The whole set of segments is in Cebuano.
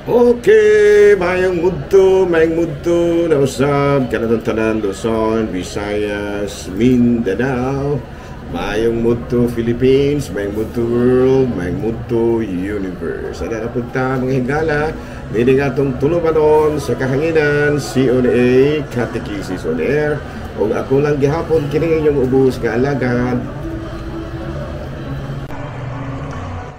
Okay, maayong mudto na usab kanatong tanan, Luzon, Visayas, Mindanao. Maayong mudto, Philippines, maayong mudto, world, maayong mudto, universe. Ana na punta, mga higala, niini nga atong tulumanon sa kahanginan, COA Catechesis on Air. Ug ako lang gihapon kini inyong ubos nga alagad,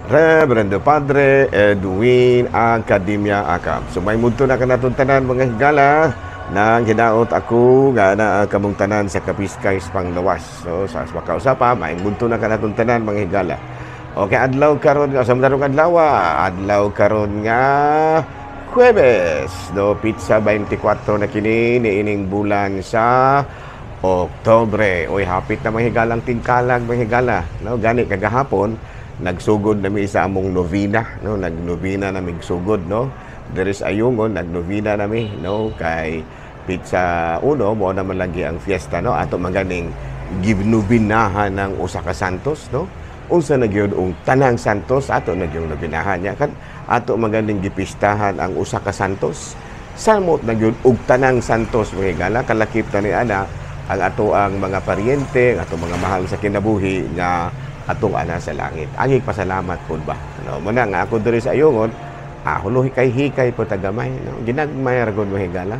Reverendo Padre Edwin Academia Acab. So may mudto na kanatong tanan, mga higala, nang hinaot ako nga naa kamong tanan sa kapiskay panglawas. So sa makausapa, may mudto na kanatong tanan, mga higala. Okay, adlaw karon nga sa matarong adlaw, adlaw karon nga Huwebes, no, petsa 24 na kini niining bulan sa Oktobre. Oy, hapit na, mga higalang tingkalag, mga higala, no? Gani kagahapon nagsugod na mi sa among novena, no? Nagnovena na mig sugod, no? Diri sa Ayungon nagnovena na mi, no? Kay petsa 1 mo naman lagi ang fiesta, no? Ato maganing ginobinahan ng usa ka santos, no? Unsa na gyud ang tanang santos ato na gyud nobinahan niya kan ato maganing gipistahan ang usa ka santos, samot na gyud og tanang santos, mga higala. Kalakip na ni ana ang ato ang mga paryente, ang atong mga mahal sa kinabuhi nga atong ana sa langit. Angay pasalamat pud ba, no? Muna nga ako diri sa Ayungon, hulo hikay hikay po tagamay, no? Ginagmay ra gud, mga higala.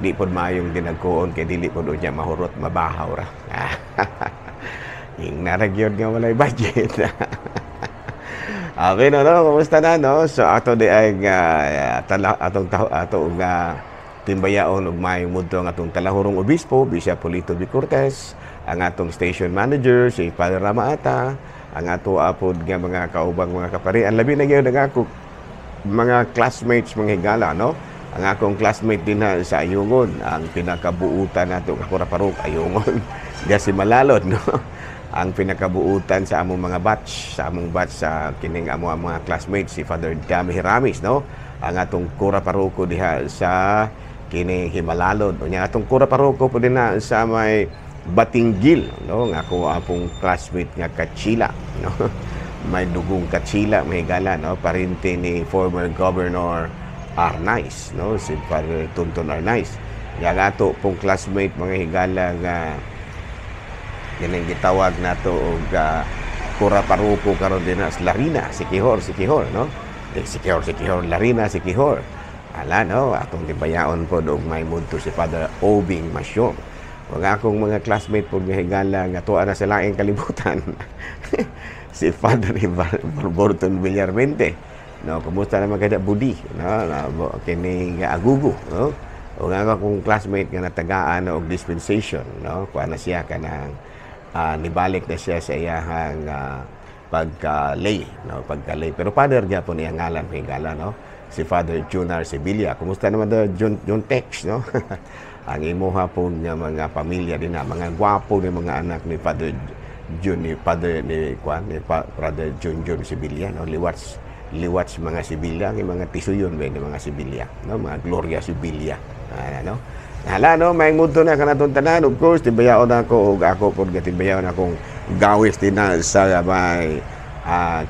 Di pod maayong dinagkuon kay dili pod unya mahurot, mabahaw ra. Ing naragyod nga walay budget. Okay no, no? Kumusta na, no? So ato di ay tala, atong taho, ato nga timbayaon og maayong mudto ang atong talahurong obispo, Bishop Polito B. Cortez, ang atong station manager si Father Ramaata, ang ato apod nga mga kaubang mga kaparian, labi na gyud ang ako mga classmates, mga higala, no? Ang akong classmate din ha sa Ayungon, ang pinakabuutan nato nga kura parok Ayungon, diya si Malalod, no? Ang pinakabuutan sa among mga batch, sa among batch sa kining amo ang mga classmates, si Father Dami Hiramis, no? Ang atong kura paroko diha sa kini Himalalod. Unya atong kura paroko po din na sa may Batinggil, no? Nga ako apong classmate nga Kachila, no? May dugong Kachila, may gala, no? Parente ni former Governor Arnaiz, no? Si Father Tonton Arnaiz. Yang ato pong classmate, mga higala, nga kining gitawag nato og kura paroko karon din na Larina, si Kihor, no? Di, si Kihor, Larina, si Kihor. Ala, no, atong gibayaon po og may mudto si Father Obing Masyong. Mga akong mga classmate po nga higala nga tuwa na sa laing kalibutan, si Father Borton Villarmente. No, kumusta naman kada Budi, no, na, kini nga Agugo, no? O nga akong classmate nga natagaan og dispensation, no? Kuha na siya kanang nibalik na siya sa iyahang pagka-lay, no? Pagka-lay. Pero father gyapon niya ngalan, higala, no? Si Father Junar Sevilla. Kumusta naman daw Jun, Jun Tex, no? Ang imuha po nga mga pamilya din na, mga gwapo ni mga anak ni Father Jun, ni Father ni Kwan, ni Brother Jun Jun Sevilla, no? Liwat liwat mga Sevilla, ang mga tisuyon ba ni mga Sevilla, no? Mga Gloria Sevilla. Ano? Hala, no, may mudto na kanatong tanan. Of course, tibayaon ako ug ako pod tibayaon akong gawis din na sa may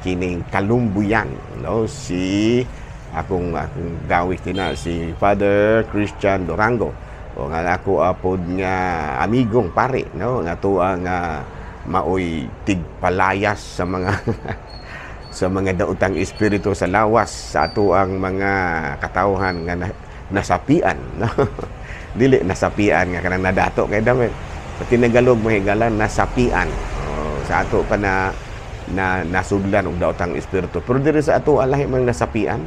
kining Kalumbuyan, no? Si akong akong gawis din na si Father Christian Durango. O nga ako apod nga amigong pare, no? Nga tuwa nga maoy tigpalayas sa mga daotang espiritu sa lawas sa ato ang mga katawhan nga nasapian, no? Dili nasapian nga kanang nadato kay dami sa Tinagalog, mga higala, nasapian. Oh, sa ato pa na na nasudlan og daotang espiritu, pero diri sa ato alahi man nasapian,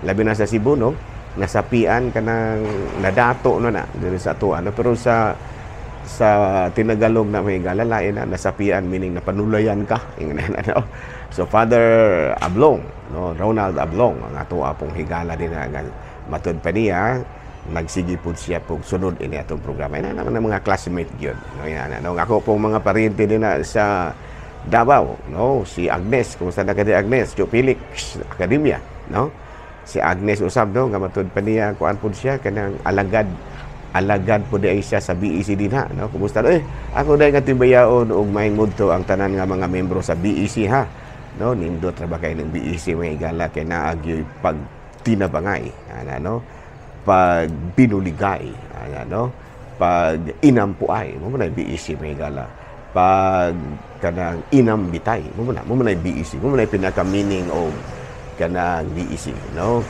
labi na sa Cebu, no? Nasapian kanang nadato no na diri sa ato ano, pero sa Tinagalog na, may higala, lain na nasapian, meaning napanulayan ka, ingnan, ano. So Father Ablong, no? Ronald Ablong ang ato apong higala din na nga matud pa niya nagsige pud siya pug sunod ini atong programa. Ina naman ang mga classmate gyud, no? Ina, no? Ako pong mga paryente din na sa Davao, no? Si Agnes, kumusta na kadi Agnes? Joe Felix Academia, no? Si Agnes usab, no, nga matud pa niya kuan pud siya kanang alagad alagad po di ay siya sa BEC din ha, no? Kumusta? Eh, ako dahil nga timbayaon og maayong mudto ang tanan nga mga membro sa BEC ha, no? Nindot ra ba kay ng BEC, mga higala, kay naa gyoy pag tinabangay, ana, no, pag binuligay, ana, no, pag inampuay, mao man BEC, mga higala. Pag kanang inambitay, mao man BEC, mao man pinaka meaning og kanang BEC, no?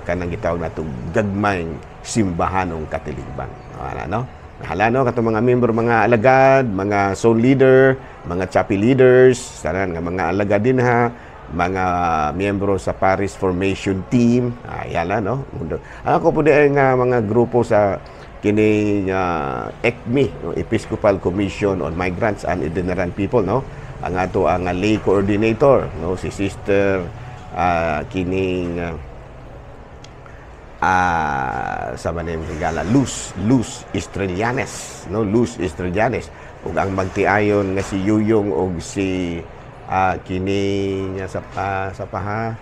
Kanang gitawag natong gagmayng simbahanong katilingban, ana, no? Hala, no, katong mga member, mga alagad, mga zone leader, mga chapel leaders, tanan nga mga alagad din ha, mga miyembro sa Parish Formation Team, ay no. Ako po di ay nga mga grupo sa kini ECMI, no, Episcopal Commission on Migrants and Itinerant People, no. Ang ato ang lay coordinator, no, si Sister kining sa manem higala, Luz Estrellanes, no, Luz Estrellanes, ug ang magtiayon nga si Yuyong ug si kini nga sa paha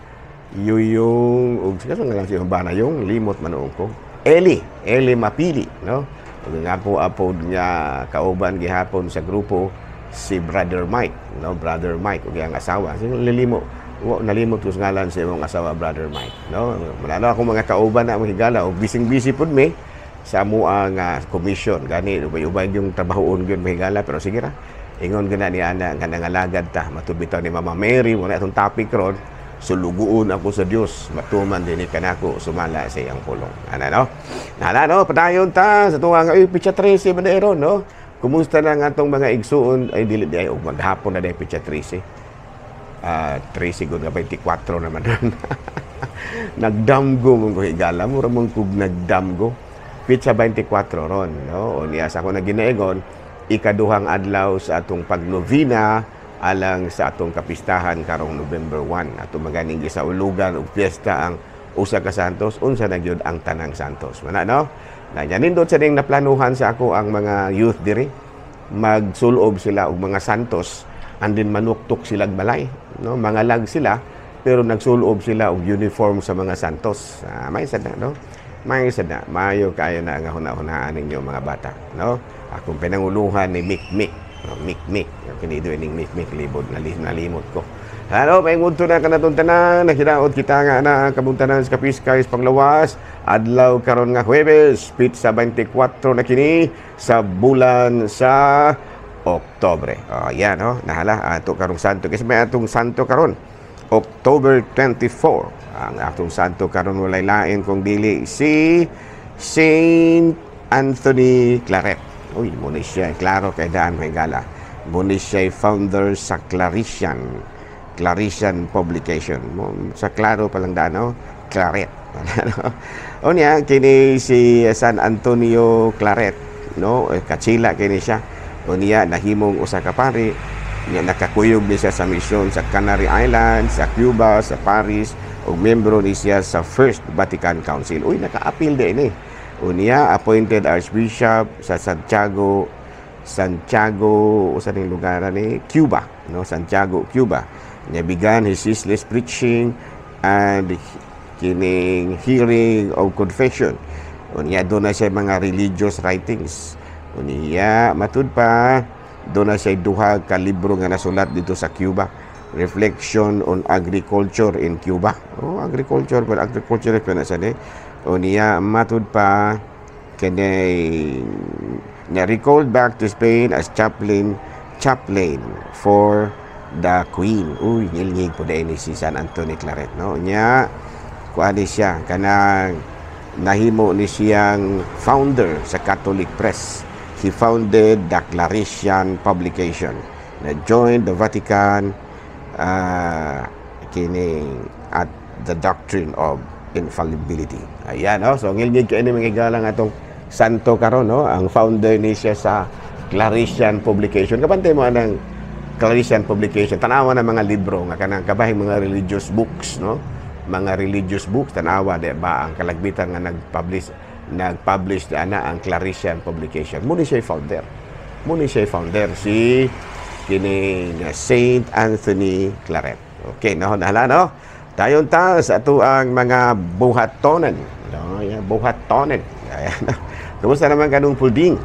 Yuyong ug sa nga lang si bana yung limot manuong ko, Eli Mapili, no. Ug nga po apod nga kauban gihapon sa grupo si Brother Mike, no, Brother Mike ug ang asawa sino, lilimo wa nalimot ko sa ngalan sa imong asawa, Brother Mike, no. Wala akong mga kauban na mga higala ug busy-busy pud mi sa amoa nga commission gani, ubay-ubay yung trabahoon gyud, mga higala, pero sige ra, ingon gana ni ana nga nangalagad ta matud bitaw ni Mama Mary. Wala atong topic ron, sulugoon ako sa Dios, matuman dinhi kanako sumala sa iyang pulong, ana, no. Nala, no, padayon ta sa tuwa nga, uy, pitsa 13 man ron, no. Kumusta na nga atong mga igsuon? Ay, dili di ay og maghapon na dahil pitsa 13, 13 gud nga 24 naman. Nagdamgo mong ko, higala, mura mong kug nagdamgo. Pitsa 24 ron, no. O niya sa ako na ginaingon, ikaduhang adlaw sa atong pagnovena alang sa atong kapistahan karong November 1, atong maganing gisaulugan og piyesta ang usa ka santos, unsa na gyud ang tanang santos mana, no. Na nindot sa ning naplanuhan sa ako ang mga youth diri, magsulob sila og mga santos and then manuktok sila balay, no, mangalag sila pero nagsulob sila og uniform sa mga santos. May sad na, no, may sad na, maayo kaayo na ang huna-hunaan ninyo, mga bata, no. Akong pinanguluhan ni Mick Mick, no, Mick Mick kini ning Mick Mick, libod nalimot ko. Ano, may ngunto na kanatong tanan, naghinaot kita nga na kabuntanan sa Kapiskay panglawas, adlaw karon nga Huwebes, pitsa 24 na kini sa bulan sa Oktobre. Oh, yan, no? Nahala, ato karong santo. Kasi may atong santo karon, October 24. Ang atong santo karon walay lain kung dili si Saint Anthony Claret. Uy, muna siya. Klaro kay daan may gala. Muna siya founder sa Claretian Publication. Sa Klaro pa lang daan, no? Claret. O niya, kini si San Antonio Claret, no? Eh, Katsila kini siya. O niya, nahimong usa ka pari. Niya, nakakuyog ni siya sa misyon sa Canary Islands, sa Cuba, sa Paris, ug membro ni siya sa First Vatican Council. Uy, naka-appeal din eh. O niya, appointed Archbishop sa Santiago, usa ning lugar ni Cuba, no? Santiago, Cuba. Niya began his ceaseless preaching and kining hearing of confession. Unya doon na siya mga religious writings. Unya matud pa doon na siya duha ka libro nga nasulat dito sa Cuba. Reflection on Agriculture in Cuba. Oh, agriculture, but agriculture pa na siya ni. Unya matud pa kini na recalled back to Spain as chaplain for the Queen. Uy, ngilngig po ni si San Anthony Claret, no? Nya, kuan ni siya, kanang nahimo ni siyang founder sa Catholic Press. He founded the Claretian Publication na joined the Vatican kini at the doctrine of infallibility. Ayan, no? So, ngilngig kay ni mga galang atong santo karon, no? Ang founder ni siya sa Claretian Publication. Kabantay mo anang Claretian Publication. Tanawa na mga libro nga kanang kabahing mga religious books, no? Mga religious books, tanawa di ba ang kalagbitan nga nag-publish na ana ang Claretian Publication. Muni siya founder. Muni siya founder si kining Saint Anthony Claret. Okay, no, nahala, no? Dayon ta sa ato ang mga buhatonan. No, yeah, buhatonan. Ayan. Kumusta naman kanong pulding?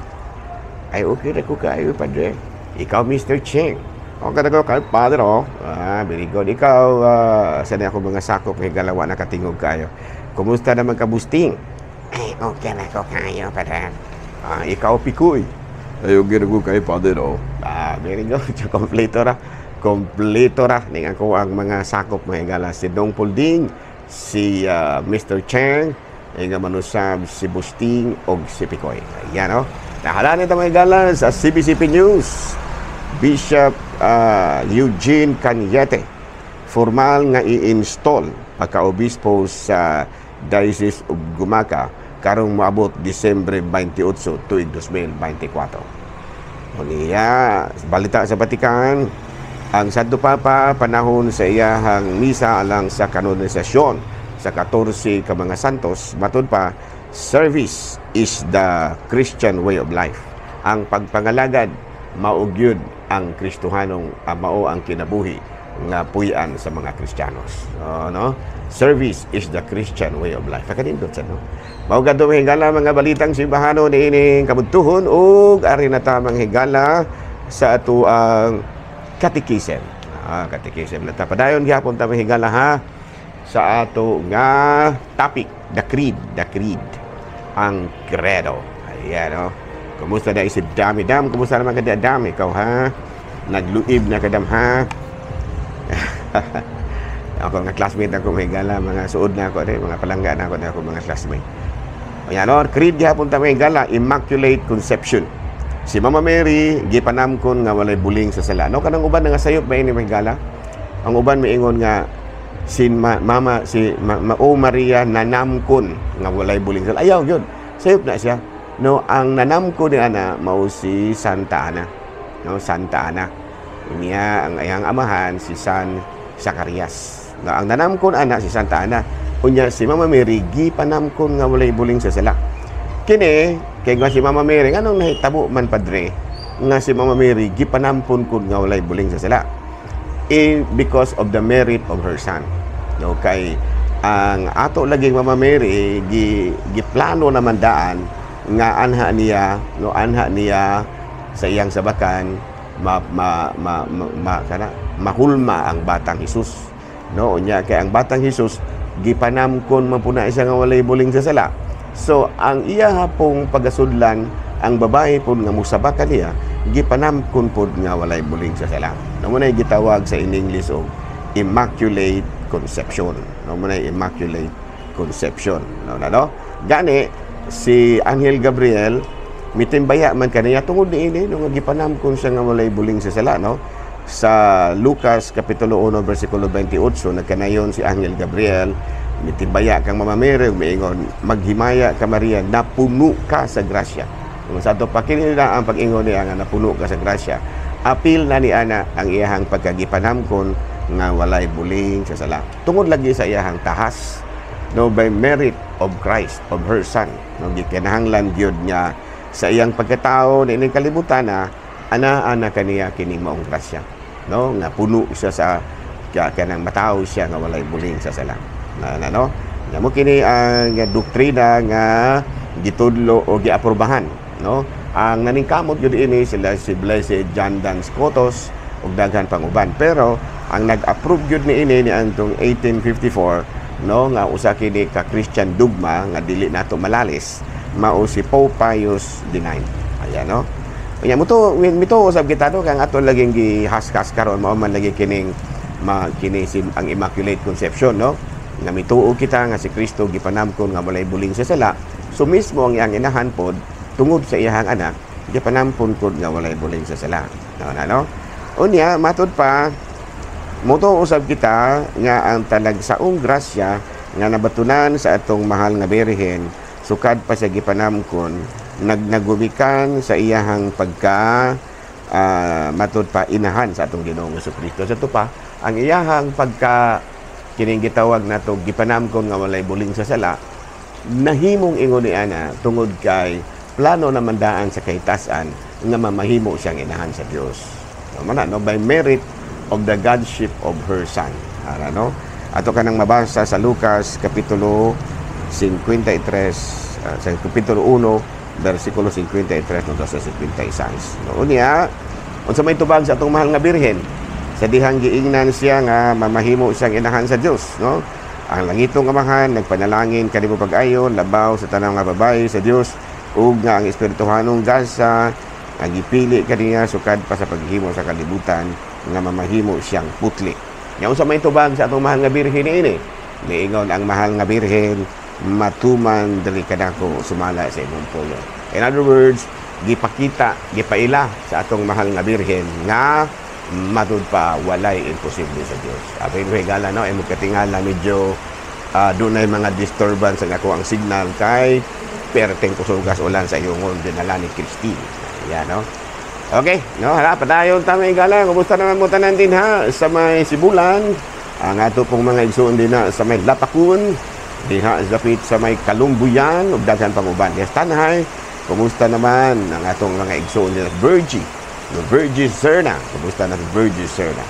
Ay, okay ra ko kayo, Padre. Ikaw, Mr. Cheng. Okay na ko kay Father, oh. Ah, very good. Ikaw, sa na ako mga sakop kay galawa nakatingog kayo. Kumusta naman ka, Busting? Ay, okay na ko kayo, Father. Ah, ikaw, Pikoy. Ay, okay na ko kay Father, oh. Ah, very good. Kompleto ra. Kompleto ra. Ning ako ang mga sakop, mga higala. Si Dong Pulding, si Mr. Cheng, ay nga manusab si Busting og si Pikoy. Ayan, oh. Nahalan ito, mga higala, sa CBCP News. Bishop Eugene Cañete formal nga i-install pagka-obispo sa Diocese of Gumaca karong moabot Disyembre 28 tuig 2024. Unya, balita sa Vatican, ang Santo Papa panahon sa iyahang misa alang sa kanonisasyon sa 14 ka mga santos, matud pa, service is the Christian way of life. Ang pagpangalagad mao gyud ang Kristohanong mao ang kinabuhi nga puy-an sa mga Kristiyanos. No? Service is the Christian way of life. Pakanindot sa no. Mao kadto, mga higala, mga balitang simbahano niining kabudtuhon ug ari na ta, mga higala, sa ato ang katikisem. Ah, katikisem na ta. Padayon gihapon ta, mga higala, ha, sa ato nga topic, the creed, ang credo. Ayan, no? Kumusta na si Dami Dam? Kumusta naman ka, Dam? Ikaw, ha? Nagluib na ka, Dam, ha? Ako nga classmate ako, mga higala, mga suod na ako, mga palangga na ako, na ako mga classmate. Ayan, no? Creed gihapon ta, mga higala, Immaculate Conception. Si Mama Mary, gipanamkon nga walay buling sa sala. No, kanang uban nga sayop ba ini, mga higala? Ang uban miingon nga si Mama si ma, ma, O Maria nanamkon nga walay buling sa sala. Ayaw yun. Sayop na siya. No, ang nanamkon ni ana mao si Santa Ana. No, Santa Ana. Unya ang iyang amahan si San Zacarias. No, ang nanamkon ana si Santa Ana. Unya si Mama Mary gipanamkon nga walay buling sa sala. Kini kay nga si Mama Mary, nganong nahitabo man, Padre, nga si Mama Mary gipanampon kun nga walay buling sa sala? In because of the merit of her son. No, kay ang ato laging Mama Mary gi giplano naman daan nga anha niya, no, anha niya sa iyang sabakan ma ma ma, ma, ma kana mahulma ang batang Hesus. No, unya kay ang batang Hesus gipanamkon man pud na siya nga walay buling sa sala. So ang iya hapong pagasudlan ang babae pud nga musabakan niya gipanamkon pud nga walay buling sa sala. No, mo gitawag sa in English og Immaculate Conception. No, mo Immaculate Conception. No, na no. Gani si Angel Gabriel mitimbaya man kaniya tungod niini, no, nga gipanamkon siya nga walay buling sa sala, no. Sa Lucas kapitulo 1 bersikulo 28, nagkanayon si Angel Gabriel mitimbaya kang Mama Mary ug miingon, "Maghimaya ka, Maria, napuno ka sa grasya." Kung sa ato pa kini na ang pag-ingon niya nga napuno ka sa grasya, apil na ni ana ang iyahang pagkagipanamkon nga walay buling sa sala tungod lagi sa iyahang tahas, no, by merit of Christ, of her son, no. Gikinahanglan gyud niya sa iyang pagkatao niining kalibutan na ana-ana kaniya kining maong grasya, no, nga puno siya sa kanang matawo siya nga walay buling sa sala na, na no. Nga mo kini ang doktrina nga gitudlo o giaprobahan, no. Ang naningkamot gyud ini sila si Blessed John Duns Scotus ug daghan pang uban, pero ang nag-approve gyud niini ni antong 1854, no, nga usa kini ka Christian dogma nga dili nato malalis, mao si Pope Pius IX. Ayan, no. Unya mo to mito usab kita, no, kang ato laging gihaskas karon mao man lagi kining ma kini si ang Immaculate Conception, no, nga mituo kita nga si Kristo gipanamkon nga walay buling sa sala. So mismo ang iyang inahan pod, tungod sa iyang anak, gipanampon pod nga walay buling sa sala, no na no. Unya matud pa, moto usab kita nga ang talagsaong grasya nga nabatunan sa atong mahal nga Birhen sukad pa sa gipanamkon nagnagumikan sa iyahang pagka matud pa inahan sa atong Ginoong Kristo. Sa pa ang iyahang pagka kining gitawag nato gipanamkon nga walay buling sa sala, nahimong ingon ni ana tungod kay plano naman daan sa kahitasan nga mamahimo siyang inahan sa Dios. No, man no, by merit of the godship of her son. Ara, no? Ato kanang mabasa sa Lucas kapitulo 53, sa kapitulo 1 bersikulo 53 no sa 56. No, unya Unsa may tubag sa atong mahal nga Birhen sa dihang giingnan siya nga mamahimo siyang inahan sa Dios, no? Ang langitong Amahan nagpanalangin kanimo pag-ayo labaw sa tanang nga babayi sa Dios, ug nga ang espirituhanong gasa nga gipili kaniya sukad pa sa paghimo sa kalibutan nga mamahimo siyang putli. Nya unsa may tubag sa atong mahal nga Birhen niini? Niingon ang mahal nga Birhen, "Matuman diri kanako sumala sa imong pulo." In other words, gipakita, gipaila sa atong mahal nga Birhen nga matud pa walay imposible sa Dios. Apin ko higala, no, imo katingala medyo dunay mga disturbance ang ako ang signal kay perteng kusugas ulan sa iyong dinala ni Christine. Yan, no? Okay, no, hala, padayon ta, mga higala. Kumusta naman mo tanan din ha sa may Sibulan? Ang ato pong mga igsoon din na sa may Lapakun, diha dapit sa may Kalumbuyan, ug daghan pang uban. Yes, Tanhay, kumusta naman ang atong mga igsoon din sa Virgie? No, Virgie Serna. Kumusta na si Virgie Serna?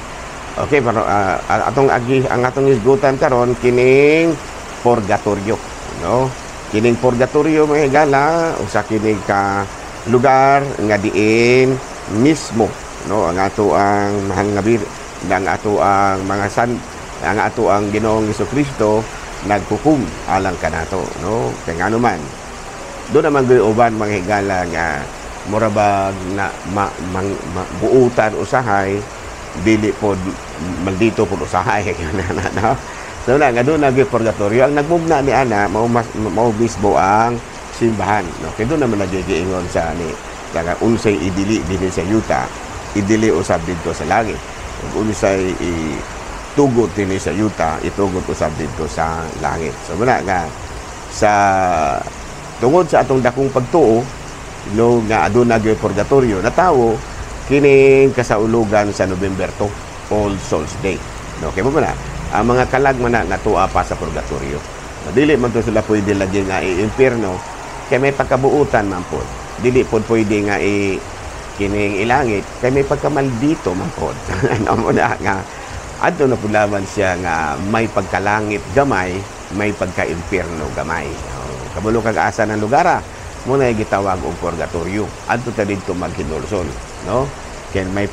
Okay, pero atong agi ang atong isgutan karon kining purgatorio, no? Kining purgatorio, mga higala, usa kini ka lugar nga diin mismo, no, ang ato ang mahal nga bir ang ato ang mga san ang ato ang Ginoong Kristo naghukom alang kanato, no? Kay ngano man doon naman gyud uban, mga higala, nga mura bag na ma, mang, ma, buutan usahay, dili pod maldito pod usahay na, na, no? So na nga doon na gyud purgatorio, ang nagmugna ni ana mao mao mismo ang simbahan, no? Kay doon naman nagigiingon sa ni nga unsay idili dinhi sa yuta, idili usab didto sa langit, ug unsay itugot dinhi sa yuta, itugot usab didto sa langit. So muna nga sa tungod sa atong dakong pagtuo, no, nga aduna gyud purgatorio, natawo kining kasaulugan sa November 2, All Souls Day, no? Kay mo na ang mga kalag man na natua pa sa purgatorio, no, dili man to sila pwede lagi nga i-impierno kay may pagkabuutan man pod. Dili pod pwede nga i kining ilangit kay may pagkamaldito man pod. Ano mo na nga adto na pud laban siya nga may pagkalangit gamay, may pagka-impierno gamay. Oh, kabalo kag asa ng lugar ah. Mo na gitawag og purgatorio. Adto ta didto maghinulsol, no? Kay may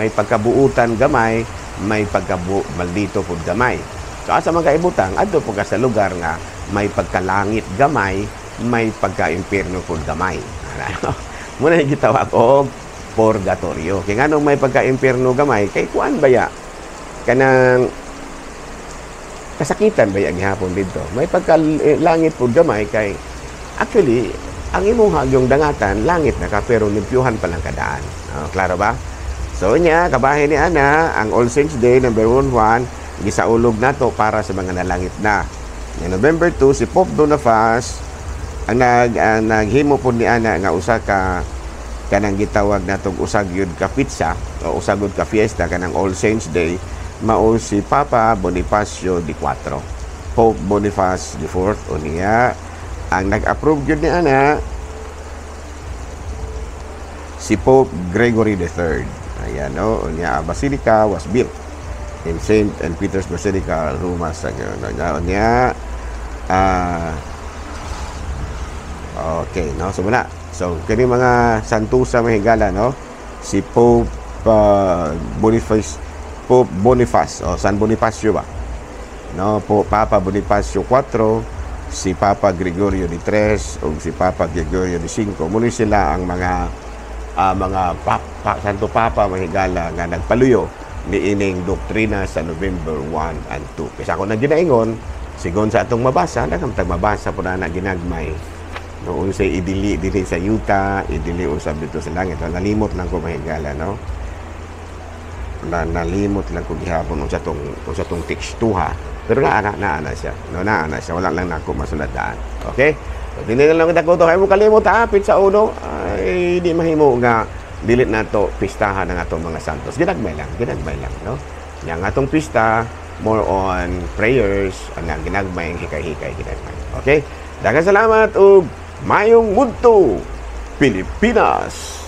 pagkabuutan gamay, may pagkabu maldito pud gamay. So asa man ka ibutang, adto pud ka sa lugar nga may pagkalangit gamay, may pagka-impierno pud gamay. Ano? Mo na gitawag og purgatorio. Kay nganong may pagka-impierno gamay? Kay kuan baya kanang kasakitan baya gihapon didto. May pagka langit pud gamay kay actually ang imong hagyong dangatan langit na ka, pero limpyuhan pa lang kadaan. Oh, klaro ba? So nya kabahin ni ana ang All Saints Day, number 1 1, gisaulog nato para sa mga nalangit na. Nga November 2, si Pope Boniface ang naghimo pod ni ana nga usa ka kanang gitawag natong usag yun ka pizza o usag yun ka fiesta kanang All Saints Day, mao si Papa Bonifacio di Cuatro. Pope Boniface the Fourth. Unya ang nag-approve gyud ni ana si Pope Gregory III. Ayan, no? Unya, a basilica was built in Saint and Peter's Basilica, Roma sa unya okay, no? So muna. So kini mga santusa, mga higala, no? Si Pope Boniface, Pope Boniface o San Bonifacio ba? No, po Papa Bonifacio IV, si Papa Gregorio di III o si Papa Gregorio di V. Muni sila ang mga Santo Papa, mga higala, nga nagpaluyo ni ining doktrina sa November 1 and 2. Kaysa ako na ginaingon, sigon sa atong mabasa, daghang tag mabasa po na na ginagmay. Noon sa idili dili sa yuta, idili usab dito sa langit. Nalimot lang ko, mga higala, no? Na, nalimot lang ko gihapon unsa tong tekstuha. Pero naa naa na siya. No, naa na siya. Wala lang nako masuladaan. Okay? So, dili na lang kita ko to. Kay mo kalimot ha, sa uno, ay di mahimo nga dili nato pistahan ang atong mga santos. Ginagmay lang, ginagmay lang, no? Yang atong pista more on prayers, ang ginagmay ang hikay-hikay ginagmay. Okay? Daghang salamat ug mayong mudto, Pilipinas.